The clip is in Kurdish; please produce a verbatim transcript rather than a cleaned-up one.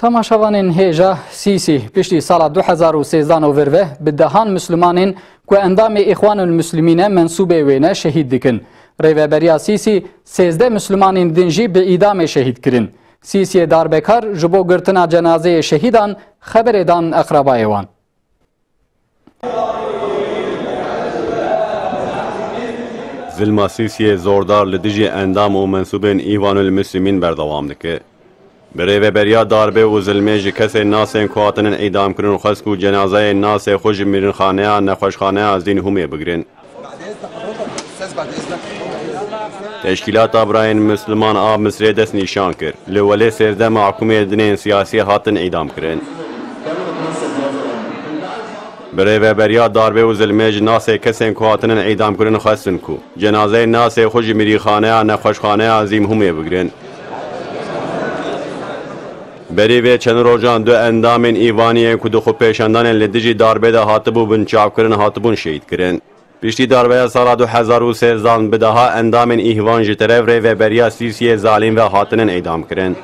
Temaşevanên hêja, Sîsî piştî sala du hezar û sêzdan û vir ve bi dehan Mislimanên ku endamê Îxwanul Muslimîn e mensûbê wê ne şehîd dikin. Rêveberiya Sîsî sêzdeh Mislimanên din jî bi îdamê şehîd kirin. Sîsiyê darbekar ji bo girtina cenazeyê şehîdan xeberê dan eqrebayê wan. Zilma Sîsiyê zordar li dijî endam û mensûbên Îxwanul Muslimîn berdewam dike. Bi rêveberiya darbe û zilmê ji kesên nasên ku hatinin îdamkirin xwest ku cenazeyên nasê xwe ji mîrinxaneya nexweşxaneya Zînhûmê bigirin. Teşkîlata Birayên Misliman a Misrê dest nîşan kir. Li welê sêzdeh mahkumê dinên siyasî hatin îdam kirin. Bi rêveberiya darbe û zilmê ji nasê kesên ku hatinin îdamkirin xwestin ku cenazeyên nasê xwe ji mîrîxaneya nexweşxaneya Zîmhûmê bigirin. Berî vê çend rojan du endamên Îvaniyê ku di xwepêşandanên li dijî darbê de hatibû binçavkirin hatibûn şehîd kirin. Piştî darbeya sala du hezar û sêzdan bi deha endamên Îvan ji teref rêveberiya Sîsiyê zalîm ve hatinin îdam kirin.